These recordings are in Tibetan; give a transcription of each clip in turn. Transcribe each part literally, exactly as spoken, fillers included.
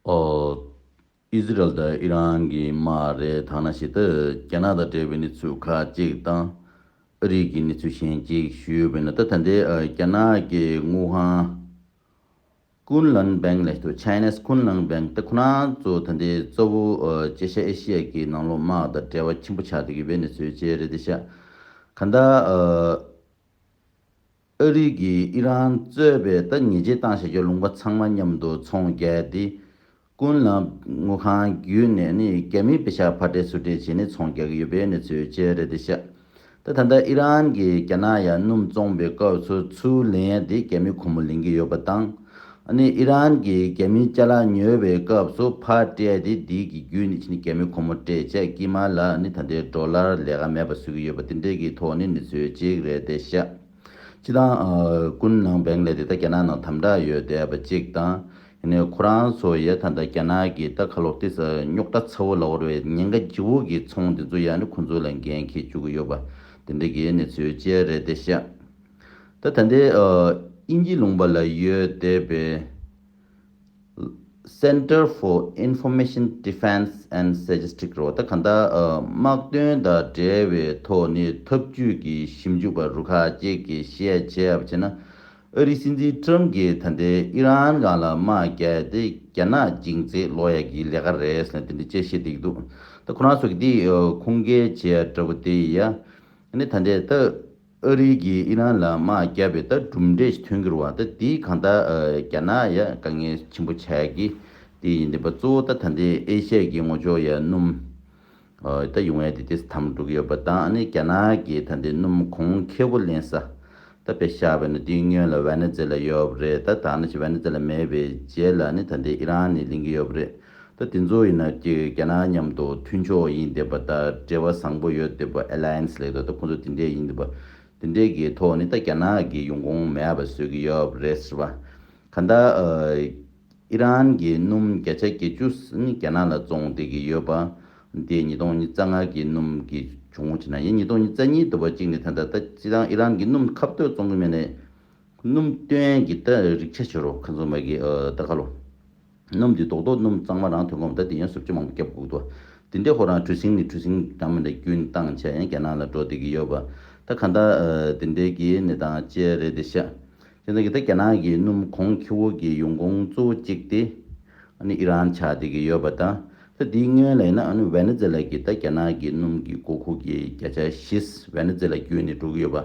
ཨོ། ཨི་ཟི་རལ་དང་ཨི་རན་གྱི་དམག་རེད། ཐ་ན་ཞིག་ད་རྒྱ་ནག་དང་འབྲེལ་བའི་གནས་ཚུལ་ཁག་ཅིག་དང་། ཨ་རི་གི་གནས་ཚུལ་གཞན་ཅིག་ཞུས་པ་ཡིན་ན། ད་ད་ལྟའི་ཨ་རྒྱ་ནག་གི་དངུལ་ཁང་ཀུན་ལན་བེང་ལབ་ཀྱི་འདུག Chinese Kunlun Bank ད་ཁོ་རང་ཚོ་ད་ལྟའི་གཙོ་བོ་ཨ་ཅེ་ཤ་ཨེ་ཤི་ཡ་གི་ནང་ལོགས་དམག་དང་འབྲེལ་བ་ཆེན་པོ་ཆགས་བསྡད་ཀྱི་ཡོད་པའི་གནས་ཚུལ་བཅས་རེད་དེ་ཤག་གང་ལྟར་ཨ། ཨ་རི་གིས་ཨི་རན་གཙོས་པའི་ད་ཉེས་ཆད་བཏང་བཞག་རྒྱུ་ལུང་པ་ཚང་མ་མཉམ་དུ་ཚོང་རྒྱག་སྟེ། ཀུན་ལན་དངུལ་ཁང་བརྒྱུད་ནས་ནི་རྒྱ་མིའི་པེ་ཤག་ཕར་སྤྲད་ཚུར་སྤྲད་བྱས་ནས་ཚོང་རྒྱག་གི་ཡོད་པའི་གནས་ཚུལ་བཅས་རེད་དེ་ཤག་ད་ད་ལྟ་ཨི་རན་གྱིས་རྒྱ་ནག་ཡར་སྣུམ་བཙོང་པའི་སྐབས་སུ་ཚུར་ལེན་ཡ་དེ་རྒྱ་མིའི་སྒོར་མོ་ལེན་གྱི་ཡོད་པ་དང་། ཨ་ནི་ཨི་རན་གྱིས་རྒྱ་མིའི་ཅ་ལག་ཉོས་པའི་སྐབས་སུ་ཕར་སྤྲད་དེ་དེའི་གི་བརྒྱུད་ནས་ཕྱིན་ནས་རྒྱ་མིའི་སྒོར་མོ་སྤྲད་བྱས་དཀྱིལ་མ་ལ་ཨ་ནི་ད་ལྟའི་ཌོ་ལར་ལས་ཀ་མེད་པ་བཟོ་གི་ཡོད་པ་དེ་འདྲས་ཀྱི་ཐོག་ནས་གནས་ཚུལ་གཅིག་རེད་དེ་ཤག་སྤྱི་བཏང་ཨ་ཀུན་ལན་བེང་ལབ་དེ་ད་རྒྱ་ནག་ནང་དམ་དྲག་ཡོད་བསྡད་པ་གཅིག་དང་། ཡིན་ནའི་ཁོ་རང་ཚོ་ཡ་ད་ལྟ་རྒྱ་ནག་གི་ད་ཁ་ལོ་ཏི་ས་རྙོག་དྲ་ཚ་བོ་ལབ་དགོས་རེད་པས། ཉེན་ཁ་ལྗིད་པོ་གི་ཚོང་དེ་ཚོ་ཡ་ནི་ཁོ་ཚོ་ལ་འགན་འཁྱེར་བཅུག་གི་ཡོད་པ་དེ་འདྲ་གི་གནས་ཚུལ་བཅས་རེད་དེ་ཤག་ད་ད་ལྟའི་ཨ་དབྱིན་ཇི་ལུང་པ་ལ་ཡོད་བསྡད་པའི་Center for Information Defense and Statistics རོ། ད་གང་ལྟར་ཨ་དམག་དོན་དང་འབྲེལ་བའི་ཐོག་ནས་ཐབས་ཇུས་ཀྱི་ཞིབ་འཇུག་པ་རུ་ཁག་ཅིག་གིས་བཤད་བྱས་པ་བྱས་ན། ཨ་རིའི་སྲིད་འཛིན་ཀྲམ་གྱིས་ད་ལྟའི་ཨི་རན་སྒང་ལ་དམག་བརྒྱབ་སྟེ་རྒྱ་ནག་འཇིགས་ཚད་ལོག་ཡག་གི་ལས་ཀ་རེད་ཟེར་ནས་དེ་འདྲ་དཔྱད་བཤད་བསྡད་ཀྱི་འདུག་ད་ཁོ་རང་ཚོ་གིས་འདི་ཁུངས་སྐྱེལ་བྱས་འདྲ་པོ་དེ་ཡ། ཨ་ནི་ད་ལྟའི་ད་ཨ་རི་གིས་ཨི་རན་ལ་དམག་བརྒྱབ་པའི་ད་གྲུབ་འབྲས་ཤིག་ཐོན་གྱི་རེད་པ། ད་དེའི་གང་ལྟར་རྒྱ་ནག་ཡ་དཀའ་ངལ་ཆེན་པོ་ཆགས་ཀྱི་དེ་ཡིན་བསྡད་པ། གཙོ་བོ་ད་ད་ལྟའི་ཨེ་ཤ་ཡ་གི་ངོ་ཅོག་ཡ་སྣུམ། ཨ་ད་ཡོང་ཡ་དེ་དེ་དམ་འགྲོ་གི་ཡོད་པ་དང་། ཨ་ནི་རྒྱ་ནག་གིས་ད་ལྟའི་སྣུམ་གོང་ཁེ་པོ་ལེན་ས་ད་དཔེ་བཞག་པ་ཡིན་ན་དེའི་སྔོན་ལ་ཝེ་ནེ་ཛེ་ལ་ཡོད་པ་རེད། ད་ད་ནི་ཅིག་ཝེ་ནེ་ཛེ་ལ་མེད་པའི་རྗེས་ལ་ནི་ད་ལྟའི་ཨི་རན་ནས་ལེན་གྱི་ཡོད་པ་རེད། ད་དེ་ཚོ་ཡིན་ན་ཅིག་རྒྱ་ནག་མཉམ་དུ་མཐུན་ཕྱོགས་ཡིན་བསྡད་པ་དང་འབྲེལ་བ་བཟང་པོ་ཡོད་བསྡད་པ། ཨེ་ལ་ཡན་སི་ལབ་ཀྱི་འདུག་ད་ཁོང་ཚོ་དེ་འདྲས་ཡིན་བསྡད་པ། དེ་འདྲས་ཀྱི་ཐོག་ནས་ད་རྒྱ་ནག་གི་ཡོང་ཁུངས་མེད་པ་བཟོ་གི་ཡོད་པ་རེད་ཟེར་བ། གང་ལྟར་ཨི་རན་གྱི་སྣུམ་བརྒྱ་ཆ་བརྒྱད་ཅུ་ནི་རྒྱ་ནག་ལ་བཙོང་བསྡད་ཀྱི་ཡོད་པ། འདི་ཉིས་སྟོང་ཉི་ཤུ་རྩ་ལྔ་གི་སྣུམ་གྱི་བྱུང་བ་བྱས་ན་ཡིན། ཉིས་སྟོང་ཉི་ཤུ་རྩ་གཉིས་འདུག་པ་གཅིག་ནས་ད་ལྟ་ད་སྤྱིར་བཏང་ཨི་རན་གྱི་སྣུམ་ཁ་གཏོད་བཙོང་གི་མེད་ནས། སྣུམ་སྟོན་གྱི་ད་རིགས་ཆ་བྱེད་རོགས་ཁ་ཚོ་མ་གི་ཨ་ད་ཁ་ལོ། སྣུམ་འདི་རྡོག་རྡོག་སྣུམ་གཙང་མ་རང་ཐོན་གོམ་ད་དེ་ཡང་བཟོ་བཅོས་མང་པོ་བརྒྱབ་དགོས་འདུག་དེ་འདྲའི་ཧོ་རང་གྲུ་གཟིངས་ནས་གྲུ་གཟིངས་འདྲ་མི་འདྲ་རྒྱུན་བཏང་བྱས་ཡང་རྒྱ་ནག་ལ་འགྲོ་བསྡད་ཀྱི་ཡོད་པ། ད་གང་ལྟར་ཨ་དེ་འདྲའི་གི་གནས་སྟངས་བཅས་རེད་དེ་ཤག་དེ་འདྲ་གི་ད་རྒྱ་ནག་གི་སྣུམ་གོང་ཁེ་པོ་གི་ཡོང་ཁུངས་གཙོ་བོ་གཅིག་དེ་ཨ་ནི་ཨི་རན་ཆགས་བསྡད་ཀྱི་ཡོད་པ་དང་། ད་དེའི་སྔོན་ལ་ཡིན་ན་ཨ་ནི་ཝེ་ནེ་ཛེ་ལ་གི་ད་རྒྱ་ནག་གི་སྣུམ་གྱི་དགོས་མཁོ་གི་བརྒྱ་ཆ་བཞི་ཝེ་ནེ་ཛེ་ལ་བརྒྱུད་ནས་འགྲོ་གི་ཡོད་པ། ཨ་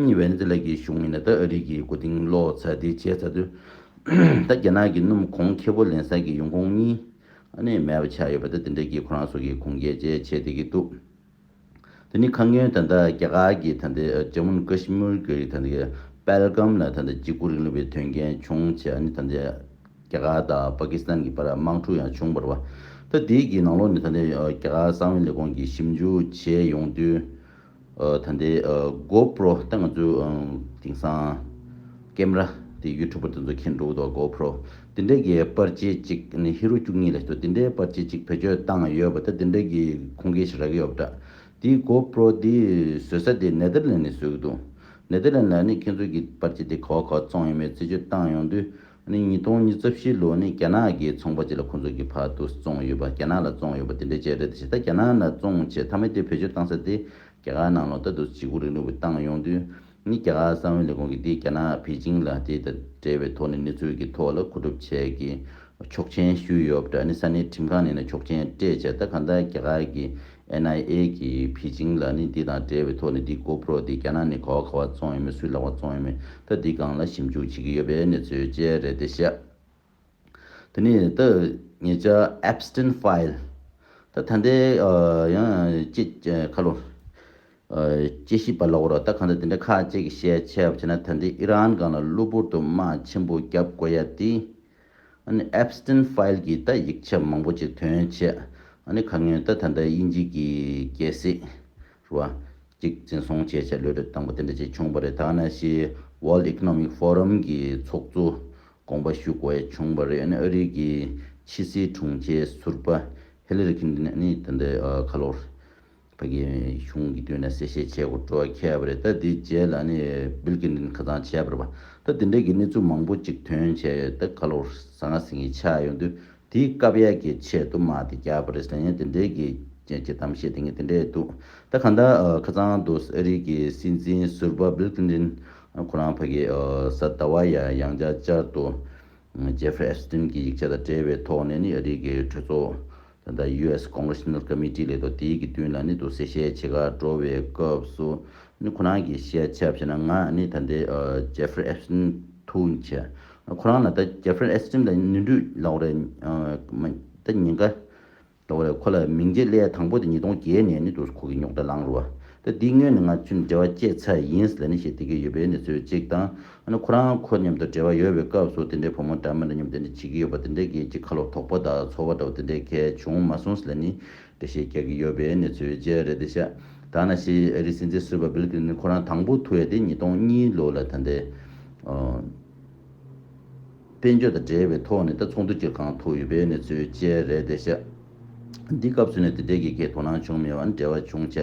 ནི་ཝེ་ནེ་ཛེ་ལ་གི་གཞུང་ཡིན་ན་ད་ཨ་རི་གི་མགོ་རྟིང་སློག་ཚར་དེ་བྱས་ཚར་དུས། ད་རྒྱ་ནག་གི་སྣུམ་གོང་ཁེ་པོ་ལེན་ས་གི་ཡོང་ཁུངས་གཉིས་ཨ་ནི་མེད་པ་ཆགས་ཡོད་པ། ད་དེ་འདྲ་གི་ཁོ་རང་ཚོ་གི་ཁུངས་སྐྱེལ་བཅས་བྱས་བསྡད་ཀྱི་འདུག་དེ་ནི་ཁ་སྔོན་ད་ལྟ་རྒྱ་གར་གྱི་ད་ལྟའི་ཇམ་མུ་ཀ་ཤི་མིར་གྱི་ད་ལྟའི་པལ་གམ་ལ་ད་ལྟ་འཇིགས་སྐུལ་རིང་ལུགས་པའི་དོན་རྐྱེན་བྱུང་བྱས། ཨ་ནི་ད་ལྟའི་རྒྱ་གར་དང་པ་ཀི་སི་ཐན་གྱི་བར་དམག་འཁྲུག་ཡང་བྱུང་བ་རེད་པ། ད་དེའི་གི་ནང་ལོགས་ནས་ད་ལྟའི་རྒྱ་གར་གསང་བའི་ལས་ཁུངས་ཀྱིས་ཞིབ་འཇུག་བྱས་ཡོང་དུས། ཨ་ད་ལྟའི་ཨ་གོ་པྲོ་ད་ང་ཚོའི་ཨ་དེང་སང་ཀེམ་ར་དེ་ཡུ་ཊུབ་པར་དེ་ཚོ་མཁྱེན་འགྲོ་གི་འདུག་གོ་པྲོ་དེ་འདྲ་གི་པར་ཆས་གཅིག་ནི་ཧི་རོ་བཅུ་གཉིས་ལ་ཞིག་འདུག་དེ་འདྲའི་པར་ཆས་གཅིག་བེད་སྤྱོད་བཏང་ཡོད་པ། ད་དེ་འདྲ་གི་ཁུངས་སྐྱེལ་ཞིག་རག་གི་ཡོད་པ་འདྲ། དེའི་གོ་པྲོ་དེ་བཟོ་ས་དེ་ནེ་དར་ལན་ནས་བཟོ་གི་འདུག་ནེ་དར་ལན་ལ་ནི་ཁྱེད་ཚོ་གི་པར་ཆས་དེ་ག་བ་ག་བ་བཙོང་ཡོད་མེད་རྩད་གཅོད་བཏང་ཡོང་དུས། ཨ་ནི་ཉིས་སྟོང་ཉི་ཤུ་རྩ་བཞི་ལོ་ནི་རྒྱ་ནག་གི་ཚོང་པ་ཅིག་ལ་ཁོང་ཚོ་གིས་ཕར་དུ་བཙོང་ཡོད་པ། རྒྱ་ནག་ལ་བཙོང་ཡོད་པ་དེ་འདྲ་བྱས་རེད། དེ་བཞིན་ད་རྒྱ་ནག་ལ་བཙོང་བྱས་མཐའ་མ་དེ་བེད་སྤྱོད་བཏང་ས་དེ་རྒྱ་གར་ནང་ལོགས་ད་དུ་འཇིགས་སྐུལ་རིང་ལུགས་པ་བཏང་ཡོང་དུས། ནི་རྒྱ་གར་གསང་བའི་ལས་ཁུངས་ཀྱིས་དེ་རྒྱ་ནག་པེ་ཅིང་ལ་དེ་དང་འབྲེལ་བའི་ཐོག་ནས་གནས་ཚུལ་གྱི་ཐོག་ལ་མཁོ་སྒྲུབ་བྱས་ཀྱི་ཆོག་མཆན་ཞུས་ཡོད་པ་འདྲ། ནི་ས་གནས་ཁྲིམས་ཁང་ནས་ནི་ཆོག་མཆན་སྤྲད་བྱས། ད་གང་ལྟར་རྒྱ་གར་གྱི་ཨེན་ཨའི་ཨེ་གིས་པེ་ཅིང་ལ་ནི་འདི་དང་འབྲེལ་བའི་ཐོག་ནས་འདི་གོ་པྲོ་འདི་རྒྱ་ནག་ནས་ག་བ་ག་བ་བཙོང་ཡོད་མེད། སུའི་ལག་པ་བཙོང་ཡོད་མེད། ད་འདི་སྒང་ལ་ཞིབ་འཇུག་བྱེད་ཀྱི་ཡོད་པའི་གནས་ཚུལ་བཅས་རེད་དེ་ཤག་དེ་ནས་ད་ཉེ་ཆར་ཨེབ་སི་ཊིན་ཕའིལ། ད་ད་ལྟའི་ཨ་ཡང་ཅི་ཁ་ལོ་ཨ་དཔྱད་ཞིབ་པ་ལབ་དགོས་རེད། ད་གང་ལྟར་དེ་འདྲ་ཁག་ཅིག་གིས་བཤད་བྱས་པ་བྱས་ན། ད་ལྟའི་ཨི་རན་སྒང་ལ་གློ་བུར་དུ་དམག་ཆེན་པོ་བརྒྱབ་དགོས་ཡ་དེ། ཨ་ནི་ཨེབ་སི་ཊིན་ཕའིལ་གྱི་ད་ཡིག་ཆ་མང་པོ་ཅིག་ཐོན་བྱས། ཨ་ནི་ཁ་སྔོན་ད་ད་ལྟ་དབྱིན་ཇི་གི་རྒྱལ་སྲིད་རེད་པ། ཅིག་འཛིན་བཟུང་བྱས་བྱས་གློད་གྲོལ་བཏང་པ་དེ་འདྲ་ཅིག་བྱུང་བ་རེད། ད་ནང་བཞིན་World Economic Forum གི་ཚོགས་གཙོ་དགོངས་པ་ཞུ་དགོས་ཡ་བྱུང་བ་རེད། ཨ་ནི་ཨ་རི་གི་ཕྱི་སྲིད་དྲུང་ཆེ་ཟུར་པ་ཧི་ལ་རི་ཁིན་ཏན་ནི་ད་ལྟ་ཨ་ཁ་ལོར་ཕ་གི་གཞུང་གི་མདུན་ལ་གསལ་བཤད་བྱེད་དགོས་འགྲོ་བ་འཁེལ་བ་རེད། ད་དེའི་རྗེས་ལ་ནི་བིལ་ཀིན་ཏན་ཁ་ཚང་བྱས་པ་རེད་པ། ད་དེ་འདྲ་གི་གནས་ཚུལ་མང་པོ་ཅིག་ཐོན་བྱས། ད་ཁ་ལོར་ཟང་ངེ་ཟིང་ངེ་ཆགས་ཡོང་དུས། དེ་བཀབ་ཡས་ཀྱི་ཆེད་དུ་དམག་དེ་རྒྱག་པ་རེད་ཟེར་ཡང་དེ་འདྲའི་གི་གཏམ་བཤད་དེ་ངས་དེ་འདྲས་འདུག་ད་གང་ལྟར་ཁ་སང་དུ་ཨ་རི་གི་སྲིད་འཛིན་ཟུར་པ་བིལ་ཀླིན་ཏན་ཁོ་རང་ཕ་གི་གཟའ་ཟླ་བ་ཡ་ཡང་བསྐྱར་བསྐྱར་དུ་ཇེ་ཧྥ་རི་ཨེབ་སི་ཏིན་གྱི་ཡིག་ཆ་དང་འབྲེལ་བའི་ཐོག་ནས་ནི་ཨ་རི་གི་གྲོས་ཚོགས་ད་ལྟ་ཡུ་ཨེས་ཀོང་གྷི་རེ་སི་ནལ་ཀོ་མི་ཊི་ལས་ཐོག་དེའི་གི་མདུན་ལ་ནི་དུ་གསལ་བཤད་བྱེད་གར་འགྲོ་བའི་སྐབས་སུ་ནི་ཁོ་རང་གི་བཤད་ཆ་བྱས་ན་ང་ནི་ད་ལྟའི་ཇེ་ཧྥ་རི་ཨེབ་སི་ཏིན་ཐུག་བྱས་ཁོ་རང་ལ་ད་ཇེ་ཧྥ་རི་ཨེབ་སི་ཏིན་ལ་ནོར་འཁྲུལ་ལབ་རེད། ད་ཉེན་ཁ་ལབ་རེད། ཁོ་ལ་མིང་རྗེས་སླེབས་དང་པོ་དེ་ཉིས་སྟོང་བརྒྱད་ནས་ནི་དུ་ཁོ་གི་རྙོག་དྲ་ལངས་རུ་བ། ད་འདི་སྔོན་ནས་ང་ཚོས་འབྲེལ་བ་བཅད་ཚར་ཡིན་ལ་ནི་ཞེས་དེ་གི་ཡོད་པའི་གནས་ཚུལ་གཅིག་དང་། ཨ་ནི་ཁོ་རང་ཁོ་མཉམ་དུ་འབྲེལ་བ་ཡོད་པའི་སྐབས་སུ་དེ་འདྲའི་བུ་མོ་འདྲ་མི་འདྲ་མཉམ་དེ་འདྲ་བྱེད་ཀྱི་ཡོད་པ་དེ་འདྲའི་གི་ཅིག་ཁ་ལོ་དོགས་པ་དང་ཚོར་བ་འདྲ་བ་དེ་འདྲའི་གལ་བྱུང་མ་སོང་ལ་ནི་འགྲེལ་བཤད་རྒྱག་གི་ཡོད་པའི་གནས་ཚུལ་བཅས་རེད་དེ་ཤག་ད་ནང་བཞིན་ཨ་རིའི་སྲིད་འཛིན་ཟུར་པ་བིལ་ཀླིན་ཏན་ཁོ་རང་དང་པོ་ཐུག་ཡ་དེ་ཉིས་སྟོང་གཉིས་ལོ་ལ་ད་ལྟའི་དཔལ་འབྱོར་དང་འབྲེལ་བའི་ཐོག་ནས་ད་ཚོགས་འདུ་སྤྱིར་བཏང་ཐུག་ཡོད་པའི་གནས་ཚུལ་བཅས་རེད་དེ་ཤག་འདི་སྐབས་སུ་ནས་དེ་འདྲའི་གི་གའི་དོ་སྣང་བྱུང་མེད་པ་ནི་འབྲེལ་བ་བྱུང་བྱས་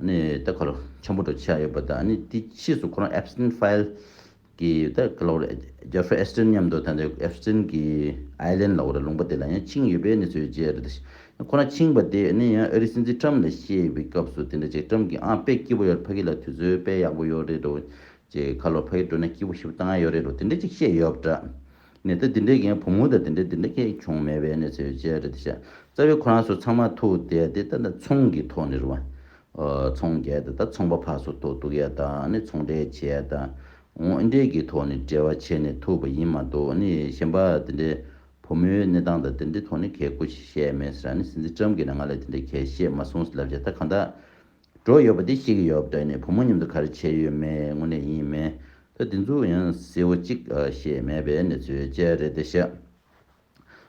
ནས་ད་ཁ་ལོ་ཆེན་པོ་འགྲོ་ཆགས་ཡོད་པ་དང་ནི་དེ་ཕྱིས་སུ་ཁོ་རང་ཨེབ་སི་ཏིན་ཕའིལ་གི་ད་ག་ལོ་རེད། ཇེ་ཧྥ་རི་ཨེབ་སི་ཏིན་མཉམ་དུ་ད་ལྟའི་ཨེབ་སི་ཏིན་གི་ཨའི་ལན་ལ་འོ་རེད་ལུང་པ་དེ་ལ་ཡང་ཕྱིན་ཡོད་པའི་གནས་ཚུལ་བཅས་རེད་དེ་ཤག་ཁོ་རང་ཕྱིན་པ་དེ་ནི་ཡང་ཨ་རིའི་སྲིད་འཛིན་ཁྲམ་ལ་བཤད་པའི་སྐབས་སུ་དེ་འདྲ་ཅིག་ཁྲམ་གྱིས་ཨང་དཔེ་སྐྱིད་པོ་ཡོད་རེད། ཕ་གི་ལ་དུས་ཚོད་དཔེ་ཡག་པོ་ཡོད་རེད་འགྲོ། ཅེས་ཁ་ལོ་ཕ་གི་འགྲོ་ན་སྐྱིད་པོ་ཞིག་བཏང་ཡ་ཡོད་རེད་འགྲོ་དེ་འདྲ་ཅིག་བཤད་ཡོད་པ་འདྲ། ནས་ད་དེ་འདྲའི་ངའི་བུ་མོ་དང་དེ་འདྲ་དེ་འདྲ་ཁྱད་ཆོང་མེད་པའི་གནས་ཚུལ་བཅས་རེད་དེ་ཤག་རྩ་བའི་ཁོ་རང་ཚོ་ཚང་མ་ཐུག་བསྡད་དེ་ད་ལྟ་ཚོང་གི་ཐོག་ནས་རེད་བ། ཚོང་རྒྱག་དང་ད་ཚོང་པ་ཕར་ཚུར་ཐུག་འདུག་ཡ་དང་ནི་ཚོང་འབྲེལ་བྱེད་ཡ་དང་འོ་འདྲའི་གི་ཐོག་ནས་འབྲེལ་བ་བྱས་ནས་ཐུག་པ་ཡིན་མ་གཏོགས་ནི་གཞན་པ་དེ་འདྲའི་བུ་མོའི་གནས་སྟངས་དང་དེ་འདྲའི་ཐོག་ནས་གལ་ཁུ་ཞིག་བཤད་མེད་ཟེར་ནི་སྲིད་འཛིན་ཁྲམ་གྱིས་ནི་ང་ལ་དེ་འདྲའི་གལ་བཤད་མ་སོང་ཟེར་ལབ་བྱས་ད་གང་ལྟར། འགྲོ་ཡོད་པ་དེ་ཤེས་ཀྱི་ཡོད་པ་འདྲ་ནས་བུ་མོ་མཉམ་དུ་ག་རེ་བྱས་ཡོད་མེད་དངོས་གནས་ཡིན་མིན་ད་དེ་ཚོ་ཡང་གསལ་བོ་གཅིག་ཤེས་མེད་པའི་གནས་ཚུལ་བཅས་རེད་དེ་ཤག་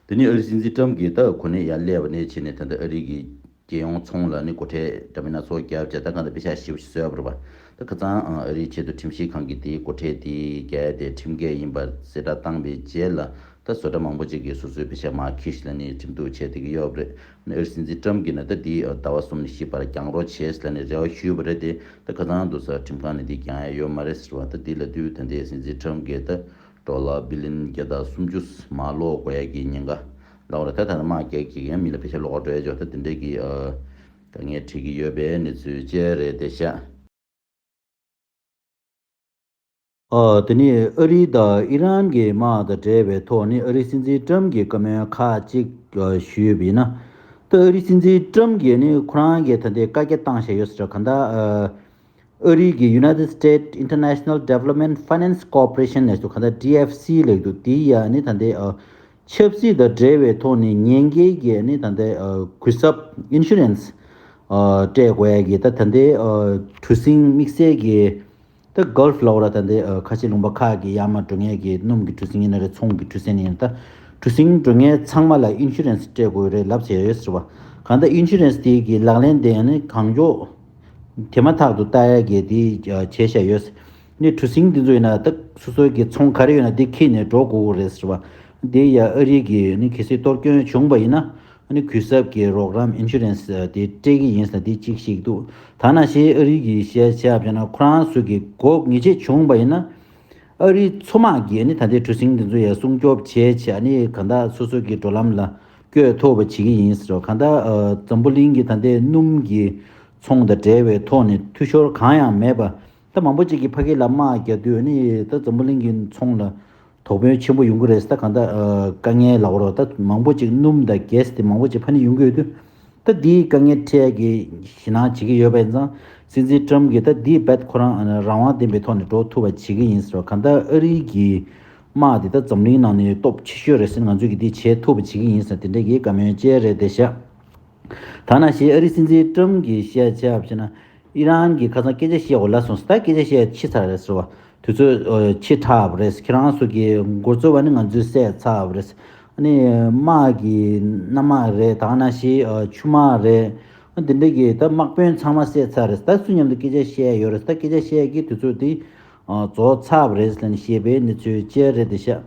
དེ་ནས་ཨ་རིའི་སྲིད་འཛིན་ཀྲམ་གྱིས་ད་གོ་གནས་ཡར་སླེབས་པ་ནས་བྱས་ནས་ད་ལྟ་ཨ་རི་གི་རྒྱལ་ཡོངས་ཚོང་ལ་ནི་སྒོ་ཁྲལ་འདྲ་མིན་སྣ་ཚོགས་བརྒྱབ་བྱས་ད་གང་ལྟར་པེ་ཤག་ཞེ་པོ་ཞིག་བཟོས་པ་རེད་པ། ད་ཁ་སང་ཨ་རིའི་ཆེས་མཐོ་ཁྲིམས་ཞིབ་ཁང་གིས་དེའི་སྒོ་ཁྲལ་དེ་བརྒལ་ཏེ་ཁྲིམས་འགལ་ཡིན་པར་གསལ་བསྒྲགས་བཏང་པའི་རྗེས་ལ། ད་བཟོ་གྲྭ་མང་པོ་ཅིག་གིས་སོ་སོའི་པེ་ཤག་མར་ཁྱེར་ཤིག་ལབ་ནས་ཁྲིམས་གཏུག་བྱས་བསྡད་ཀྱི་ཡོད་པ་རེད། ཨ་རིའི་སྲིད་འཛིན་ཀྲམ་གྱིས་ནི་ད་འདི་ཟླ་བ་གསུམ་ནས་བཞི་བར་རྒྱག་རོགས་བྱས་ཟེར་ནས་རེ་བ་ཞུས་པ་རེད་དེ། ད་ཁ་སང་དུ་ས་ཁྲིམས་ཁང་ནས་འདི་རྒྱག་ཡ་ཡོད་མ་རེད་ཟེར་བ། ད་འདི་ལབ་དུས་ད་ལྟའི་སྲིད་འཛིན་ཀྲམ་གྱིས་ད་ཌོ་ལར་བི་ལི་ཡོན་བརྒྱ་དང་སུམ་ཅུ་མར་སློག་དགོས་ཡ་གི་ཉེན་ཁ་ལབ་པ་རེད། ད་ད་ལྟ་དམག་རྒྱག་གི་ཡང་མི་ལ་པེ་ཤ་སློག་འགྲོ་ཡ་ཅོག་ད་དེ་འདྲའི་གི་ཨ་དཀའ་ངལ་འཕྲད་ཀྱི་ཡོད་པའི་གནས་ཚུལ་བཅས་རེད་དེ་ཤག་ཨ། དེ་ནས་ཨ་རི་དང་ཨི་རན་གྱི་དམག་དང་འབྲེལ་བའི་ཐོག་ནས་ཨ་རིའི་སྲིད་འཛིན་ཀྲམ་གྱིས་བཀའ་མོལ་ཁག་ཅིག་ཨ་ཞུས་པ་ཡིན་ན། ད་ཨ་རིའི་སྲིད་འཛིན་ཀྲམ་གྱིས་ནི་ཁོ་རང་གིས་ད་ལྟའི་བཀའ་རྒྱ་བཏང་བཞག་ཡོད་ཟེར། གང་ལྟར་ཨ་ཨ་རི་གི་United States International Development Finance Corporation ལབ་འདུག་གང་ལྟར་ཌི་ཨེཕ་སི་ལབ་འདུག་དེ་ཡ་ནི་ད་ལྟའི་ཨ་ཆབ་སྲིད་དང་འབྲེལ་བའི་ཐོག་ནས་ཉེན་ཁའི་གི་ནི་ད་ལྟའི་ཨ་གུད་གསབ་ཨིན་ཤུ་རན་སི་ཨ་སྤྲད་དགོས་ཡ་གི་ད་ད་ལྟའི་ཨ་གྲུ་གཟིངས་དམིགས་བསལ་གྱི་ད་གྷལ་ཕ་ལབ་ར་ད་ལྟའི་ཨ་ཁ་ཆེ་ལུང་པ་ཁག་གི་ཡར་མར་འགྲོ་མཁན་གྱི་སྣུམ་གྱི་གྲུ་གཟིངས་ཡིན་ན་རེད། ཚོང་གི་གྲུ་གཟིངས་ཡིན་ན་ད་གྲུ་གཟིངས་འགྲོ་མཁན་ཚང་མ་ལ་ཨིན་ཤུ་རན་སི་སྤྲད་དགོས་རེད་ལབ་བྱས་ཡོད་ཟེར་བ། གང་ལྟར་ཨིན་ཤུ་རན་སི་དེ་གི་ལག་ལེན་དེ་ཡང་ནི་གང་མགྱོགས་དེ་མ་ཐག་ཏུ་ལྟ་ཡ་གི་དེ་བྱས་བཞག་ཡོད་ཟེར། ནི་གྲུ་གཟིངས་འདི་ཚོ་ཡིན་ན་ད་སོ་སོ་གི་ཚོང་ག་རེ་ཡོད་ན་དེ་འཁྱེར་ནས་འགྲོ་དགོས་རེད་ཟེར་བ། དེ་ཡ་ཨ་རི་གི་ནི་གལ་སྲིད་གཏོར་སྐྱོན་བྱུང་བ་ཡིན་ན་ཨ་ནི་གུད་གསབ་ཀྱི་རོགས་རམ་ཨིན་ཤུ་རན་སི་དེ་སྤྲད་ཀྱི་ཡིན་ཟེར་དེ་གཅིག་བཤད་ཀྱི་འདུག་ད་ནང་བཞིན་ཨ་རི་གི་བཤད་བྱས་པ་ཡིན་ན་ཁོ་རང་ཚོ་གི་དགོས་ངེས་ཅན་བྱུང་བ་ཡིན་ན་ཨ་རི་མཚོ་དམག་གིས་ནི་ད་ལྟའི་གྲུ་གཟིངས་འདི་ཚོ་ཡ་སྲུང་སྐྱོབ་བྱས་བྱས་ནི་གང་ལྟར་སོ་སོ་གི་འགྲོ་ལམ་ལ་བསྐྱོད་ཐུབ་པ་བྱེད་ཀྱི་ཡིན་ཟེར་བ། གང་ལྟར་ཨ་འཛམ་བུ་གླིང་གི་ད་ལྟའི་སྣུམ་གྱི་ཚོང་དང་འབྲེལ་བའི་ཐོག་ནས་འཐུས་ཤོར་གང་ཡང་མེད་པ། ད་མང་པོ་ཅིག་གིས་ཕ་གི་ལ་དམག་རྒྱག་དུས་ནི་ད་འཛམ་བུ་གླིང་གི་ཚོང་ལ་དོགས་ཕན་ཆེན་པོ་ཡོང་གི་རེད། ད་གང་ལྟར་ཨ་དཀའ་ངལ་ལབ་རོགས་ད་མང་པོ་ཅིག་སྣུམ་དང་གྷེ་སི་དེ་མང་པོ་ཅིག་ཕ་ནས་ཡོང་གི་ཡོད་དུས། ད་འདིའི་དཀའ་ངལ་འཕྲད་ཀྱི་ཞེད་སྣང་བྱེད་ཀྱི་ཡོད་པ་ཡིན་ཙང་སྲིད་འཛིན་ཀྲམ་གྱིས་ད་འདིའི་རྦད་ཁོ་རང་ཨ་ནི་རང་དབང་ལྡན་པའི་ཐོག་ནས་འགྲོ་ཐུབ་པ་བྱེད་ཀྱི་ཡིན་ཟེར་བ། གང་ལྟར་ཨ་རི་གི་དམག་དེ་ད་འཛམ་གླིང་ནང་ནས་སྟོབས་ཆེ་ཤོས་རེད་ཟེར། ང་ཚོས་ཀྱིས་འདི་བྱེད་ཐུབ་པ་བྱེད་ཀྱི་ཡིན་ཟེར་དེ་འདྲ་གི་བཀའ་མོལ་བཅས་རེད་དེ་ཤག་ད་ནང་བཞིན་ཨ་རིའི་སྲིད་འཛིན་ཀྲམ་གྱིས་བཤད་བྱས་པ་བྱས་ན། ཨི་རན་གྱིས་ཁ་སང་སྐད་ཆ་བཤད་འོ་ལ་སོང་ཟེར། ད་སྐད་ཆ་བཤད་ཕྱི་ཚར་རེད་ཟེར་བ། དུས་ཚོད་ཨ་ཕྱི་དྲགས་པ་རེད། ཁྱེད་རང་ཚོ་གི་མགོ་གཙོ་བ་ནི་ང་ཚོས་བསད་ཚར་བ་རེད། ཨ་ནི་དམག་གི་གནམ་དམག་རེད། ད་ནང་བཞིན་ཨ་ཆུ་དམག་རེད། ཨ་དེ་འདྲ་གི་ད་དམག་དཔོན་ཚང་མ་བསད་ཚར་རེད། ད་སུ་མཉམ་དུ་སྐད་ཆ་བཤད་ཡོད་རེད། ད་སྐད་ཆ་བཤད་ཀྱི་དུས་ཚོད་དེ་ཨ་རྫོགས་ཚར་བ་རེད་ལབ་ནས་བཤད་པའི་གནས་ཚུལ་བཅས་རེད་དེ་ཤག་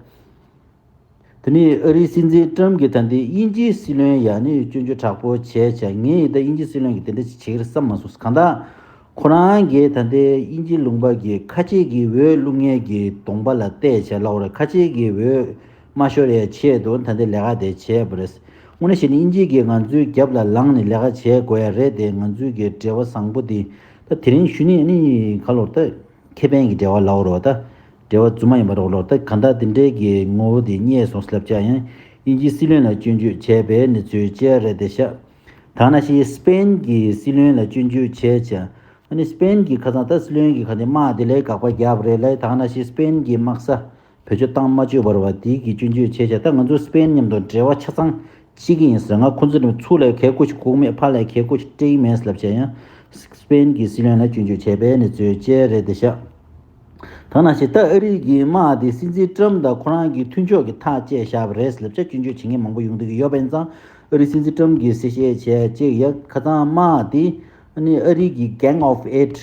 དེ་ནས་ཨ་རིའི་སྲིད་འཛིན་ཀྲམ་གྱིས་ད་ལྟའི་དབྱིན་ཇིའི་སྲིད་བློན་ཡ་ནི་སྐྱོན་བརྗོད་དྲག་པོ་བྱས་བྱས། ངས་ད་དབྱིན་ཇིའི་སྲིད་བློན་གྱིས་དེ་འདྲ་ཞིག་བྱེད་ཀྱི་རེད་བསམ་མ་སོང་། གང་ལྟར་ཁོ་རང་གིས་ད་ལྟའི་དབྱིན་ཇི་ལུང་པ་གི་ཁ་ཆེ་གི་འོས་བླུག་མཁན་གྱི་གདོང་པ་ལ་བལྟས་བྱས་ལབ་རེད། ཁ་ཆེ་གི་འོས་ མ་ཤོར་ཡའི་ཆེད་དུ་ད་ལྟའི་ལས་ཀ་དེ་བྱས་པ་རེད། དངོས་གནས་བཤད་ན་དབྱིན་ཇི་གིས་ང་ཚོའི་རྒྱབ་ལ་ལངས་ནས་ལས་ཀ་བྱེད་དགོས་ཡ་རེད་དེ། ང་ཚོའི་གི་འབྲེལ་བ་བཟང་པོ་དེ་ད་དེ་རིང་ཞུ་ནི་ཨ་ནི་ག་ལོར་ད་ཁེ་ཕན་གྱི་འབྲེལ་བ་ལབ་རོགས། ད་འབྲེལ་བ་རྫུན་མ་ཡིན་པ་རོགས་ལོར་ད་གང་ལྟར་དེ་འདྲའི་གི་ངོ་བོ་དེ་རྙེད་སོང་ཟེར་ལབ་བྱ་ཡང་དབྱིན་ཇིའི་སྲིད་བློན་ལ་སྐྱོན་བརྗོད་བྱས་པའི་གནས་ཚུལ་བཅས་རེད་དེ་ཤག་ད་ནང་བཞིན་སི་པེན་གྱི་སྲིད་བློན་ལ་སྐྱོན་བརྗོད་བྱས་བྱ། ཨ་ནི་སི་པེན་གྱི་ཁ་སང་ད་སྲིད་བློན་གྱི་ཁ་ནས་དམག་དེ་ལས་དགག་པ་བརྒྱབ་པ་རེད་ལ། ད་ནང་བཞིན་སི་པེན་གྱི་དམག་ས་བེད་སྤྱོད་བཏང་མ་བཅུག་པར་བ་དེའི་གི་སྐྱོན་བརྗོད་བྱས་བྱས། ད་ང་ཚོ་སི་པེན་མཉམ་དུ་འབྲེལ་བ་ཆ་ཚང་བྱེད་ཀྱི་ཡིན་ཟེར། ང་ཁོ་ཚོ་ནས་ཚུར་ལ་གད་སྐུ་ཞིག་སྐུག་མེད། ཕར་ལ་གད་སྐུ་ཞིག་སྤྲད་ཀྱི་མེད་ཟེར་ལབ་བྱས་ཡང་སི་པེན་གྱི་སྲིད་བློན་ལ་སྐྱོན་བརྗོད་བྱས་པའི་གནས་ཚུལ་བཅས་རེད་དེ་ཤག་ད་ནང་བཞིན་ད་ཨ་རི་གི་དམག་དེ་སྲིད་འཛིན་ཊམ་དང་ཁོ་རང་གི་མཐུན་ཕྱོགས་ཀྱིས་ཐག་བཅད་བཞག་པ་རེད་ཟེར་ལབ་བྱས་སྐྱོན་བརྗོད་བྱེད་མཁན་མང་པོ་ཡོང་བསྡད་ཀྱི་ཡོད་པ་ཡིན་ཙང་། ཨ་རིའི་སྲིད་འཛིན་ཊམ་གྱིས་གསལ་བཤད་བྱས་གཅིག་ཡ། ཁ་སང་དམག་དེ་ཨ་ནི་ཨ་རི་གི་Gang of Eight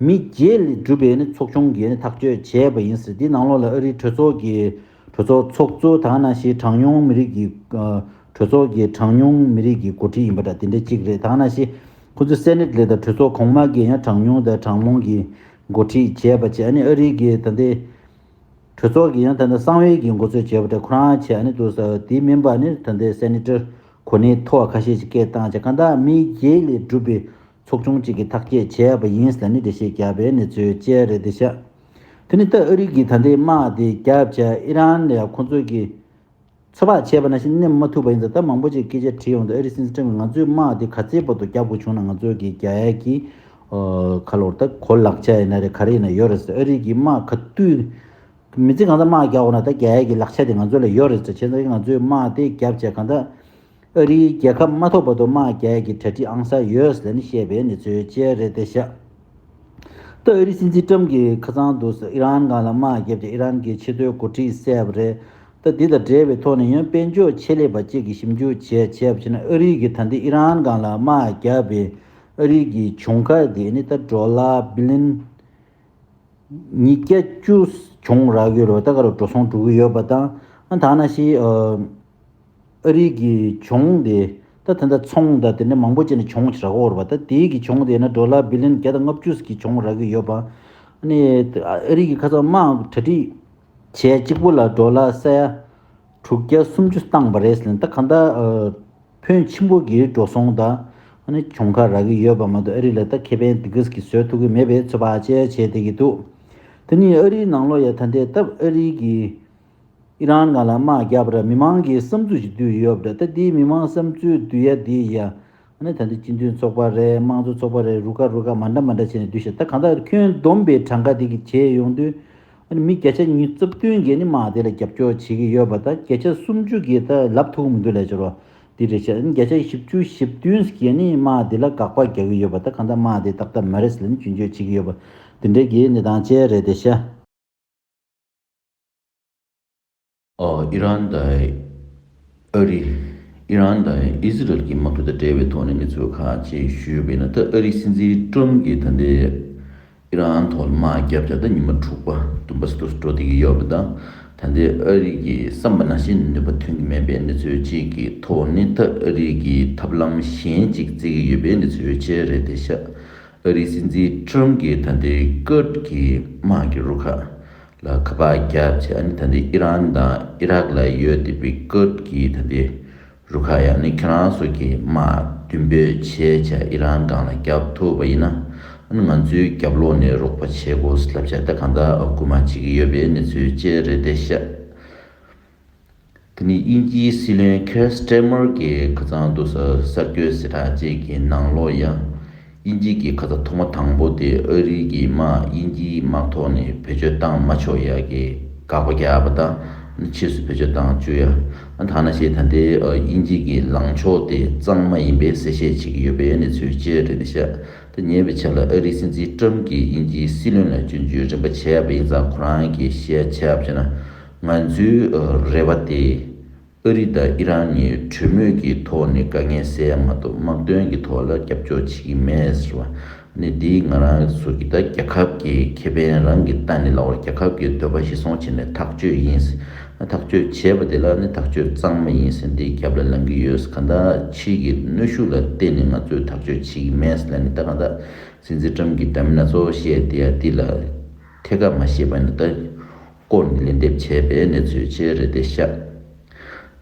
མི་བརྒྱད་ལས་གྲུབ་པའི་ནི་ཚོགས་ཆུང་གིས་ནི་ཐག་གཅོད་བྱས་པ་ཡིན་ཟེར། དེའི་ནང་ལོགས་ལ་ཨ་རིའི་གྲོས་ཚོགས་ཀྱི་གྲོས་ཚོགས་ཚོགས་གཙོ་དང་ནང་བཞིན་གྲངས་ཉུང་མི་རིགས་ཀྱི་ཨ་གྲོས་ཚོགས་ཀྱི་གྲངས་ཉུང་མི་རིགས་ཀྱི་འགོ་ཁྲིད་ཡིན་པ་འདྲ་དེ་འདྲ་གཅིག་རེད། དང་ནང་བཞིན་ཁོ་ཚོའི་སེ་ནེ་ཊི་ལས་དང་གྲོས་ཚོགས་གོང་མ་གིས་ཡང་གྲངས་ཉུང་དང་གྲངས་མང་གི་འགོ་ཁྲིད་བྱས་པ་བྱས། ཨ་ནི་ཨ་རི་གི་ད་ལྟའི་གྲོས་ཚོགས་ཀྱིས་ཡང་ད་ལྟ་གསང་བའི་གི་འགོ་ཚོས་བྱས་པ་འདྲ་ཁོ་རང་བྱས། ཨ་ནི་འདུག་ས་དེ་མིན་པ་ནི་ད་ལྟའི་སེ་ནེ་ཊར་གོ་གནས་མཐོ་བ་ཁ་ཤས་ཤིག་སྐད་བཏང་བྱས། གང་ལྟར་མི་བརྒྱད་ལས་གྲུབ་པའི་ཚོགས་ཆུང་གཅིག་གིས་ཐག་བཅད་བྱས་པ་ཡིན་ཟེར་ནི་འགྲེལ་བཤད་བརྒྱབ་པའི་གནས་ཚུལ་བཅས་རེད་དེ་ཤག་དེ་ནི་ད་ཨ་རི་གིས་ད་ལྟའི་དམག་དེ་བརྒྱབ་བྱས་ཨི་རན་ལ་ཡང་ཁོང་ཚོས་ཀྱི་ཚོད་དཔག་བྱས་པ་ནང་བཞིན་གནོན་མ་ཐུབ་པ་ཡིན་ཙང་། ད་མང་པོ་ཅིག་སྐད་ཆ་དྲིས་ཡོང་དུས་ཨ་རིའི་སྲིད་འཛིན་ཊམ་གྱིས་ང་ཚོའི་དམག་དེ་ག་ཚད་བར་དུ་བརྒྱབ་དགོས་བྱུང་ན་ང་ཚོས་ཀྱི་རྒྱག་ཡས་ཀྱི་ཨ་ག་ལོར་ད་གོ་ལག་ཆ་ཡིན་ན་རེད་ག་རེ་ཡིན་ན་ཡོད་རེད་ཟེར། ཨ་རི་གི་དམག་ག་དུས་མི་ཚེ་གང་ཚ་དམག་རྒྱག་འོང་ན་ད་རྒྱག་ཡས་ཀྱི་ལག་ཆ་དེ་ང་ཚོ་ལ་ཡོད་རེད་ཟེར། བྱས་ཙང་ང་ཚོའི་དམག་དེ་བརྒྱབ་བྱས་གང་ལྟར་ཨ་རིའི་རྒྱལ་ཁབ་མ་ཐོབ་བར་དུ་དམག་རྒྱག་ཡས་ཀྱི་གྲ་སྒྲིག་ཨང་གསར་ཡོད་ཟེར་ནས་བཤད་པའི་གནས་ཚུལ་བཅས་རེད་དེ་ཤག་ད་ཨ་རིའི་སྲིད་འཛིན་ཊམ་གྱིས་ཁ་སང་དུས་སུ་ཨི་རན་སྒང་ལ་དམག་བརྒྱབ་སྟེ་ཨི་རན་གྱི་ཆེས་མཐོའི་འགོ་ཁྲིད་བསད་པ་རེད། ད་འདི་དང་འབྲེལ་བའི་ཐོག་ནས་ཡང་དཔལ་འབྱོར་ཆེད་ལས་པ་གཅིག་གིས་ཞིབ་འཇུག་བྱས་བྱས་པ་བྱས་ན། ཨ་རི་གིས་ད་ལྟའི་ཨི་རན་སྒང་ལ་དམག་བརྒྱབ་པའི་ཨ་རི་གི་གྱོང་ཁ་དེ་ནི་ད་ཌོ་ལར་བི་ལི་ཡོན་ཉིས་བརྒྱ་བཅུ་གྱོང་རག་གི་ཡོད་རེད་པ། ད་ག་རུ་འགྲོ་སོང་འགྲོ་གི་ཡོད་པ་དང་། ཨ་ད་ནང་བཞིན་ཨ་ཨ་རི་གི་གྱོང་དེ་ད་ད་ལྟ་ཚོང་དང་དེ་འདྲ་མང་པོ་བྱས་ནས་གྱོང་ཞིག་རག་གི་ཡོད་རེད་པ། ད་དེའི་གི་གྱོང་དེ་ཡིན་ན་ཌོ་ལར་བི་ལི་ཡོན་བརྒྱ་དང་ལྔ་བཅུ་གི་གྱོང་རག་གི་ཡོད་པ། ཨ་ནི་ཨ་རི་གི་ཁ་སང་དམག་གྲ་སྒྲིག་བྱས་གཅིག་པུ་ལ་ཌོ་ལར་ས་ཡ་དྲུག་བརྒྱ་སུམ་ཅུ་བཏང་བ་རེད་ཟེར་ནས། ད་གང་ལྟར་ཨ་ཕོན་ཆེན་པོ་གི་འགྲོ་སོང་དང་ཨ་ནི་གྱོང་ཁ་རག་གི་ཡོད་པ་མ་གཏོགས་ཨ་རི་ལ་ད་ཁེ་ཕན་དེ་གས་ཀྱི་བཟོ་ཐུབ་ཀྱི་མེད་པའི་ཚོད་དཔག་བཅས་བྱས་བསྡད་ཀྱི་འདུག་དེ་ནི་ཨ་རིའི་ནང་ལོགས་ཡ་ད་ལྟའི་སྟབས་ཨ་རི་གི་ཨི་རན་སྒང་ལ་དམག་བརྒྱབ་པ་ར་མི་མང་གི་བསམ་ཚུལ་ཞིག་བསྡུས་ཡོད་པ་རེད། ད་དེའི་མི་མང་བསམ་ཚུལ་བསྡུ་ཡ་དེ་ཡ་ཨ་ནི་ད་ལྟ་སྤྱི་མཐུན་ཚོགས་པ་རེད། དམངས་གཙོ་ཚོགས་པ་རེད། རུ་ཁག་རུ་ཁག་མ་འདྲ་མ་འདྲ་བྱས་ནས་བསྡུས་ཤག་ད་གང་ལྟར་ཁྱོན་བསྡོམས་པའི་གྲངས་ཀ་དེ་གི་བྱས་ཡོང་དུས་ཨ་ནི་མི་བརྒྱ་ཆ་ཉི་ཤུ་རྩ་བདུན་གིས་ནི་དམག་དེ་ལ་རྒྱབ་སྐྱོར་བྱེད་ཀྱི་ཡོད་པ། ད་བརྒྱ་ཆ་སུམ་ཅུ་གིས་ད་ལབ་ཐུབ་ཀྱི་མི་འདུག་ལབ་ཀྱི་རེད་པ། དེ་རེད་ཤག་ཨ་ནི་བརྒྱ་ཆ་བཞི་བཅུ་ཞེ་བདུན་གིས་ནི་དམག་དེ་ལ་དགག་པ་རྒྱག་གི་ཡོད་པ། ད་གང་ལྟར་དམག་དེ་ཏག་ཏག་མ་རེད་ཟེར་ནས་སྐྱོན་བརྗོད་བྱེད་ཀྱི་ཡོད་པ། དེ་འདྲའི་གི་གནས་སྟངས་བཅས་རེད་དེ་ཤག་ཨོ། ཨི་རན་དང་ཨ་རི། ཨི་རན་དང་ཨི་ཟི་རལ་གྱི་དམག་འཁྲུག་དང་འབྲེལ་བའི་ཐོག་ནས་གནས་ཚུལ་ཁག་ཅིག་ཞུས་པ་ཡིན་ན། ད་ཨ་རིའི་སྲིད་འཛིན་ཊམ་གྱིས་ད་ལྟའི་ཨི་རན་ཐོག་ལ་དམག་བརྒྱབ་བྱས་ད་ཉི་མ་དྲུག་པ་བདུན་པ་ཙམ་འགྲོ་བསྡད་ཀྱི་ཡོད་པ་དང་། ད་ལྟའི་ཨ་རི་གིས་བསམ་པ་ནང་བཞིན་ནུས་པ་ཐོན་གྱི་མེད་པའི་གནས་ཚུལ་གཅིག་གི་ཐོག་ནས། ད་ཨ་རི་གིས་ཐབས་ལམ་གཞན་གཅིག་བཙལ་གྱི་ཡོད་པའི་གནས་ཚུལ་བཅས་རེད་དེ་ཤག་ཨ་རིའི་སྲིད་འཛིན་ཊམ་གྱིས་ད་ལྟའི་ཀུར་ཌི་གི་དམག་གི་རུ་ཁག་ལ་ཁ་པར་བརྒྱབ་བྱས། ཨ་ནི་ད་ལྟའི་ཨི་རན་དང་ཨི་རག་ལ་ཡོད་བསྡད་པའི་ཀུར་ཌི་གི་ད་ལྟའི་རུ་ཁག་ཡང་ནི་ཁྱེད་རང་ཚོ་གིས་དམག་མདུན་སྤོས་བྱས་བྱས་ཨི་རན་སྒང་ལ་བརྒྱབ་ཐུབ་པ་ཡིན་ན། ཨ་ནི་ང་ཚོའི་རྒྱབ་ལོགས་ནས་རོགས་པ་བྱེད་དགོས་ལབ་བྱས་ད་གང་ལྟར་སྐུལ་མ་བྱེད་ཀྱི་ཡོད་པའི་གནས་ཚུལ་བཅས་རེད་དེ་ཤག་དེ་ནི་དབྱིན་ཇིའི་སྲིད་བློན་ཁེར་སི་ཊར་མར་གྱིས་ཁ་སང་དུས་སུ་གསར་འགོད་གསལ་བསྒྲགས་ཅིག་གི་ནང་ལོགས་ཡང་། དབྱིན་ཇི་གིས་ཁ་ས་ཐོག་མ་དང་པོ་དེ་ཨ་རི་གི་དམག་དབྱིན་ཇིའི་དམག་ཐོག་ནས་བེད་སྤྱོད་བཏང་མ་ཆོག་ཡ་གི་དགག་པ་རྒྱག་པ་དང་། ཕྱིས་སུ་བེད་སྤྱོད་བཏང་བཅུག་ཡ། ད་ནང་བཞིན་ད་ལྟའི་དབྱིན་ཇི་གི་ལངས་ཕྱོགས་དེ་གཙང་མ་ཡིན་པའི་གསལ་བཤད་བྱེད་ཀྱི་ཡོད་པའི་གནས་ཚུལ་བཅས་རེད་ཤག་ད་ཉེ་བའི་ཆར་ལ་ཨ་རིའི་སྲིད་འཛིན་ཊམ་གྱིས་དབྱིན་ཇིའི་སྲིད་བློན་ལ་སྐྱོན་བརྗོད་རིམ་པ་བྱས་པ་ཡིན་ཙང་། ཁོ་རང་གིས་བཤད་བྱས་པ་བྱས་ན། ང་ཚོའི་རེ་བ་དེ་ཨ་རི་དང་ཨི་རན་གཉིས་གྲོས་མོལ་གྱི་ཐོག་ནས་དཀའ་ངལ་སེལ་ཡ་མ་གཏོགས་དམག་དོན་གྱི་ཐོག་ལ་རྒྱབ་སྐྱོར་བྱེད་ཀྱི་མེད་ཟེར་བ། ནི་འདིས་ང་རང་ཚོ་གི་ད་རྒྱལ་ཁབ་ཀྱི་ཁེ་ཕན་རང་གི་ལྟ་ནས་ལབ་པར། རྒྱལ་ཁབ་ཀྱི་འདོད་པ་གཞིར་བཟུང་བྱས་ནས་ཐག་གཅོད་ཡིན། ཐག་གཅོད་བྱས་པ་དེ་ལ་ནི་ཐག་གཅོད་གཙང་མ་ཡིན་ཟེར་འདི་རྒྱབ་ལ་ལངས་ཀྱི་ཡོད། གང་ལྟར་ཕྱི་གི་གནོན་ཤུགས་ལ་བརྟེན་ནས་ང་ཚོས་ཐག་གཅོད་བྱེད་ཀྱི་མེད་ཟེར་ལབ་ནས། ད་གང་ལྟར་སྲིད་འཛིན་ཊམ་གྱི་འདྲ་མིན་སྣ་ཚོགས་བཤད་དེ་ཡ་འདི་ལ་ཐད་ཀར་མ་ཤེས་པ་ནི་ད་བསྐོར་ནས་ལན་འདེབས་བྱས་པའི་གནས་ཚུལ་བཅས་རེད་དེ་ཤག་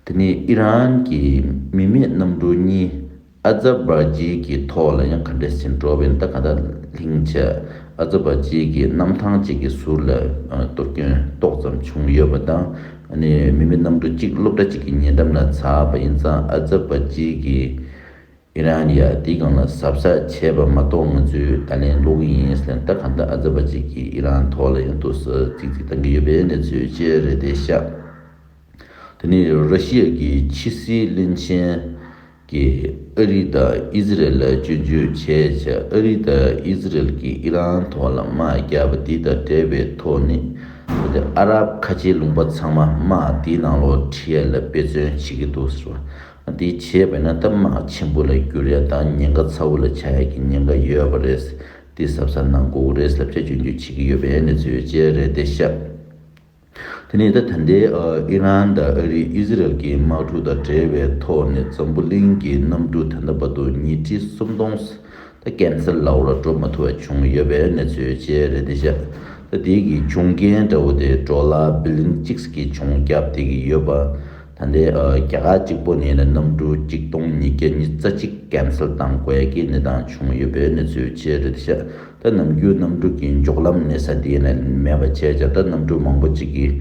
དེ་ནས་ཨི་རན་གྱི་མི་མེད་གནམ་གྲུ་གཉིས་ཨ་ཛར་བྷ་ཇན་གྱི་ཐོག་ལ་ཡང་ག་འདྲས་ཟིན་འགྲོ་བས་ད་ག་ད་ལྷིང་བྱས། ཨ་ཛར་བྷ་ཇན་གྱི་གནམ་ཐང་གཅིག་གི་ཟུར་ལ་ཨ་གཏོར་སྐྱོན་ཏོག་ཙམ་བྱུང་ཡོད་པ་དང་། ཨ་ནི་མི་མེད་གནམ་གྲུ་གཅིག་སློབ་གྲྭ་གཅིག་གི་ཉེ་འགྲམ་ལ་ཚགས་པ་ཡིན་ཙང་། ཨ་ཛར་བྷ་ཇན་གྱིས་ཨི་རན་ཡ་དེའི་སྒང་ལ་གཟབ་གཟབ་བྱས་པ་མ་གཏོགས་ང་ཚོས་ད་ལན་སློག་གི་ཡིན་ཟེར་ད་ག་ད་ཨ་ཛར་བྷ་ཇན་གྱིས་ཨི་རན་ཐོག་ལ་ཡང་དུ་ཙིག་ཙིག་བཏང་གི་ཡོད་པའི་གནས་ཚུལ་བཅས་རེད་དེ་ཤག་དེ་ནས་ར་ཤི་ཡ་གི་ཕྱི་སྲིད་བློན་ཆེན་གྱིས་ཨ་རི་དང་ཨི་ཟི་རེལ་ལ་སྐྱོན་བརྗོད་བྱས་བྱས། ཨ་རི་དང་ཨི་ཟི་རེལ་གྱིས་ཨི་རན་ཐོག་ལ་དམག་བརྒྱབ་པ་དེ་དང་འབྲེལ་བའི་ཐོག་ནས་ཨ་རབ་ཁ་ཆེ་ལུང་པ་ཚང་མ་དམག་དེའི་ནང་ལོགས་ཁྲིད་ཡ་ལ་འབད་བརྩོན་བྱེད་ཀྱི་འདུག་ཟེར་བ། དེ་བྱས་པས་ན་ད་དམག་ཆེན་པོ་ལ་འགྱུར་ཡ་དང་ཉེན་ཁ་ཚ་བོ་ལ་ཆགས་ཡ་གི་ཉེན་ཁ་ཡོད་པ་རེད། དེ་གཟབ་གཟབ་གནང་དགོས་རེད་ལབ་བྱས་སྐྱོན་བརྗོད་བྱེད་ཀྱི་ཡོད་པའི་གནས་ཚུལ་བཅས་རེད་དེ་ཤག་དེ་ནས་ད་ད་ལྟའི་ཨ་ཨི་རན་དང་ཨ་རི་ཨི་ཟི་རེལ་གྱི་དམག་འཁྲུག་དང་འབྲེལ་བའི་ཐོག་ནས་འཛམ་བུ་གླིང་གི་གནམ་གྲུ་ད་ལྟ་བར་དུ་ཉིས་ཁྲི་སུམ་སྟོང་ད་ཀན་སེལ་ལབ་ར་འགྲོ་མ་ཐུབ་པ་བྱུང་ཡོད་པའི་གནས་ཚུལ་བཅས་རེད་དེ་ཤག་ད་དེའི་གི་བྱུང་རྐྱེན་འདྲ་བོ་དེ་ཌོ་ལར་བི་ལི་ཡོན་གཅིག་གི་གྱོང་བརྒྱབ་བསྡད་ཀྱི་ཡོད་པ། ད་ལྟའི་ཨ་རྒྱ་གར་གཅིག་པོ་ནས་ན་གནམ་གྲུ་གཅིག་སྟོང་ཉིས་བརྒྱ་ཉི་ཤུ་རྩ་གཅིག་ཀན་སེལ་བཏང་དགོས་ཡ་གི་གནས་སྟངས་བྱུང་ཡོད་པའི་གནས་ཚུལ་བཅས་རེད་ཤག་ད་ནམ་རྒྱུན་གནམ་གྲུ་གི་མགྱོགས་ལམ་གནས་ས་དེ་ན་མེད་པ་བྱས་ཀྱང་ད་གནམ་གྲུ་མང་པོ་གཅིག་གིས་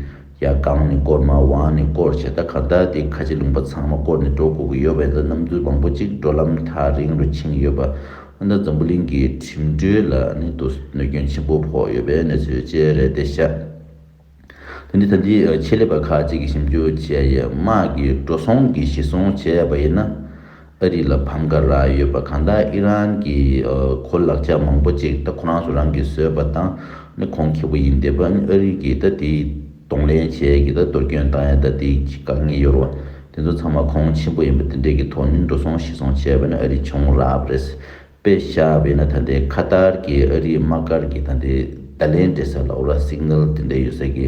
ཡར་སྒང་ནས་བསྐོར་མར་འོག་ནས་བསྐོར་བྱས། ད་གང་ལྟར་དེ་ཁ་ཆེ་ལུང་པ་ཚང་མ་བསྐོར་ནས་འགྲོ་དགོས་ཀྱི་ཡོད་པས། ད་གནམ་གྲུ་མང་པོ་གཅིག་འགྲོ་ལམ་ཐག་རིང་རུ་ཕྱིན་ཡོད་པ། ད་འཛམ་བུ་གླིང་གི་འགྲིམ་འགྲུལ་ལ་ནི་དུ་གནོད་སྐྱོན་ཆེན་པོ་ཕོག་ཡོད་པའི་གནས་ཚུལ་བཅས་རེད་དེ་ཤག་དེ་ནི་ད་ལྟའི་ཆེད་ལས་པ་ཁག་ཅིག་གིས་ཞིབ་འཇུག་བྱས་ཡོད། དམག་གི་འགྲོ་སོང་གི་གཞི་བཟུང་བྱས་པ་ཡིན་ན་ཨ་རི་ལ་ཕམ་ཁ་རག་ཡོད་པ། གང་ལྟར་ཨི་རན་གྱི་ཨ་གོ་ལག་ཆ་མང་པོ་ཅིག་ད་ཁོ་རང་ཚོ་རང་གིས་བཟོས་པ་དང་ནི་གོང་ཁེ་པོ་ཡིན་བསྡད་པ། ཨ་རི་གིས་ད་དེ་གདོང་ལེན་བྱས་ཀྱི་ད་གཏོར་སྐྱོན་བཏང་ཡ་ད་དེ་དཀའ་ངལ་ཡོད་རེད་བ། དེ་ཚོ་ཚང་མ་གོང་ཆེན་པོ་ཡིན་པ་དེ་འདྲས་ཀྱི་ཐོག་ནས་འགྲོ་སོང་གཞི་བཟུང་བྱས་པ་ན་ཨ་རི་གྱོང་རག་པ་རེད། དཔེ་བཞག་པ་ཡིན་ན་ད་ལྟའི་ཁ་ཏར་གྱི་ཨ་རིའི་དམག་སྒར་གྱི་ད་ལྟའི་བརྡ་ལན་སྤྲད་ས་ལ་འོ་ར་སིག་ནལ་དེ་འདྲ་ཡོད་ས་གི་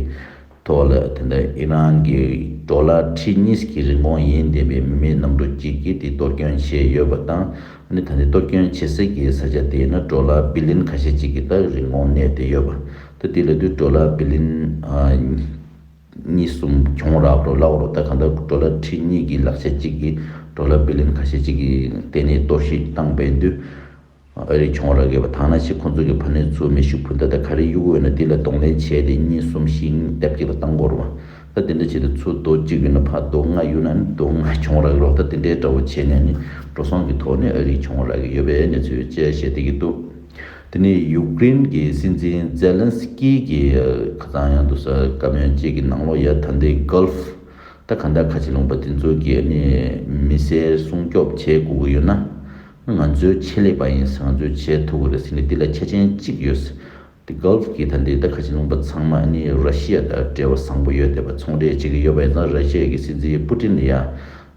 ཐོག་ལ་ད་ལྟ་ཨི་རན་གྱི་ཌོ་ལར་ཁྲི་གཉིས་ཀྱི་རིན་གོང་ཡིན་བསྡད་པའི་མི་མེད་གནམ་གྲུ་གཅིག་གིས་དེ་གཏོར་སྐྱོན་བྱས་ཡོད་པ་དང་། ཨ་ནི་ད་ལྟའི་གཏོར་སྐྱོན་བྱེད་ས་གི་ས་ཆ་དེ་ཡིན་ན་ཌོ་ལར་བི་ལི་ཡོན་ཁ་ཤས་ཅིག་གི་ད་རིན་གོང་གནས་བསྡད་ཡོད་པ། ད་དེ་ལབ་དུས་ཌོ་ལར་བི་ལི་ཡོན་ཨ། གཉིས་གསུམ་གྱོང་རག་རོ་ལའོ་རོ། ད་གང་ལྟར་ཌོ་ལར་ཁྲི་གཉིས་ཀྱི་ལག་ཆ་གཅིག་གིས་ཌོ་ལར་བི་ལི་ཡོན་ཁ་ཤས་གཅིག་གིས་དེ་ནས་གཏོར་བཤིག་བཏང་པའི་དུས་ཨ་རི་གྱོང་རག་ཡོད་པ། ཐ་ན་ཞིག་ཁོང་ཚོ་གི་ཕ་ནས་ཚུར་མེ་ཤུགས་འཕུར་མདའ་ད་ག་རེ་གཡུག་ཡོད་ན་དེ་ལ་གདོང་ལེན་བྱས་ཏེ་གཉིས་གསུམ་བཞི་ལྟེབ་ཀྱི་ལ་བཏང་དགོས་རེད་བ། ད་དེ་འདྲ་བྱས་ཏེ་ཚུར་རྡོ་གཅིག་ཡོད་ན་ཕར་རྡོ་ལྔ་གཡུག་ན་ནི་རྡོ་ལྔ་གྱོང་རག་གི་རོ། ད་དེ་འདྲའི་འདྲ་བོ་བྱས་ནས་ནི་འགྲོ་སོང་གི་ཐོག་ནས་ཨ་རི་གྱོང་རག་གི་ཡོད་པའི་གནས་ཚུལ་བཅས་བཤད་བསྡད་ཀྱི་འདུག་དེ་ནས་ཡུཀ་རེན་གྱི་སྲིད་འཛིན་ཛེ་ལན་སི་ཀི་གིས་ཁ་སང་ཡང་དུ་ས་བཀའ་མོལ་གཅིག་གི་ནང་ལོགས་ཡ་ད་ལྟའི་གྷལ་ཧྥ་ད་ག་འདྲ་ཁ་ཆེ་ལུང་པ་དེ་ཚོ་གིས་ནི་མི་སེར་སྲུང་སྐྱོབ་བྱེད་དགོས་ཀྱི་ཡོད་ན་ང་ཚོའི་ཆེད་ལས་པ་ཡིན་ཟེར། ང་ཚོས་བྱེད་ཐུབ་ཀྱི་རེད་ཟེར་ནས་འདི་ལ་ཆ་རྐྱེན་གཅིག་ཡོད་ཟེར། དེ་གྷལ་ཧྥ་གི་ད་ལྟའི་ད་ཁ་ཆེ་ལུང་པ་ཚང་མ་ནི་ར་ཤི་ཡ་དང་འབྲེལ་བ་བཟང་པོ་ཡོད་བསྡད་པ། ཚོང་འབྲེལ་བྱེད་ཀྱི་ཡོད་པ་ཡིན་ཙང་ར་ཤི་ཡ་གི་སྲིད་འཛིན་པུ་ཏིན་ལ་ཡ་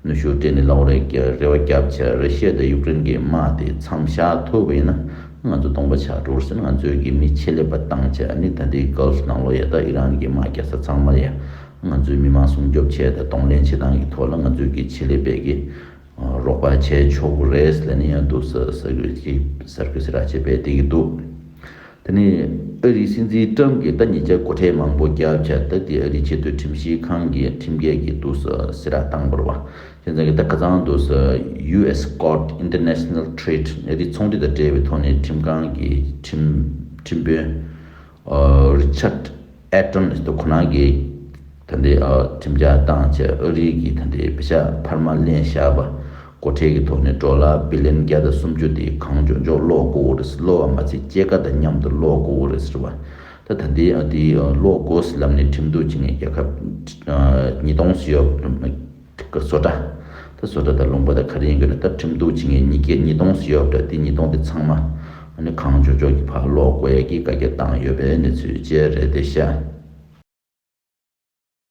གནོན་ཤུགས་སྤྲད་ནས་ལའོ་རེ་རེ་བ་བརྒྱབ་བྱས་ར་ཤི་ཡ་དང་ཡུཀ་རེན་གྱི་དམག་དེ་མཚམས་བཞག་ཐུབ་པ་ཡིན་ན་ང་ཚོ་སྟོང་པ་ཆགས་འགྲོ་ཟེར། ང་ཚོའི་གི་མི་ཆེད་ལས་པ་བཏང་བྱས་ནི་ད་ལྟའི་གྷལ་ཧྥ་ནང་ལོགས་ཡ་ད་ཨི་རན་གྱི་དམག་རྒྱག་ས་ཚང་མ་ཡ་ང་ཚོའི་མི་མང་སྲུང་སྐྱོབ་བྱས་དང་གདོང་ལེན་བྱེད་སྟངས་ཀྱི་ཐོག་ལ་ང་ཚོའི་གི་ཆེད་ལས་པས་གི་རོགས་པ་བྱས་ཆོག་གི་རེད་ལབ་ནས་ཡང་འདུག་ཟེར་ཟེར་གི་གསར་འགོད་ཟེར་ར་བྱས་པས་བསྡད་ཀྱི་འདུག་དེ་ནས་ཨ་རིའི་སྲིད་འཛིན་ཀྲམ་གྱིས་ད་ཉེ་ཆར་སྒོ་ཁྲལ་མང་པོ་བརྒྱབ་བྱས། ད་དེ་ཨ་རིའི་ཆེས་མཐོའི་ཁྲིམས་ཞིབ་ཁང་གི་ཁྲིམས་འགལ་གྱི་འདུག་ཟེར་ར་བཏང་བ་རེད་བ། བྱས་ཙང་གི་ད་ཁ་སང་འདུག་ཟེར་ཡུ་ཨེས་Court International Trade ཨ་རིའི་ཚོང་འབྲེལ་དང་འབྲེལ་བའི་ཐོག་ནས་ཁྲིམས་ཁང་གི་ཁྲིམས་ཁྲིམས་དཔོན་ཨ་རི་ཆར་ཨེ་ཏོན་ཟེར་དུས་ཁོ་རང་གིས་ད་ལྟའི་ཨ་ཁྲིམས་འཆར་བཏང་བྱས་ཨ་རི་གིས་ད་ལྟའི་པེ་ཤ་འཕར་མ་ལེན་བཞག་པ་སྒོ་ཁྲལ་གྱི་ཐོག་ནས་ཌོ་ལར་བི་ལི་ཡོན་བརྒྱ་དང་སུམ་ཅུ་དེ་གང་མགྱོགས་མགྱོགས་སློག་དགོས་རེད། སློག་པ་མ་ཚད་སྐྱེད་ཀ་དང་མཉམ་དུ་སློག་དགོས་རེད་ཟེར་བ། ད་ད་ལྟའི་ཨ་དེ་སློག་དགོས་ལབ་ནས་ཁྲིམས་གཏུག་བྱེད་མཁན་རྒྱལ་ཁབ་ཉིས་སྟོང་ཙམ་ཡོད། བཟོ་གྲྭ། ད་བཟོ་གྲྭ་དང་ལུང་པ་དང་ག་རེ་ཡིན་དགོས་ན་ད་ཁྲིམས་གཏུག་བྱེད་མཁན་ཉིས་བརྒྱ་ཉིས་སྟོང་ཙམ་ཡོད་པ་འདྲ། དེ་ཉིས་སྟོང་དེ་ཚང་མ་ཨ་ནི་གང་མགྱོགས་མགྱོགས་ཀྱི་ཕར་སློག་དགོས་ཡ་གི་བཀའ་རྒྱ་བཏང་ཡོད་པའི་གནས་ཚུལ་བཅས་རེད་དེ་ཤག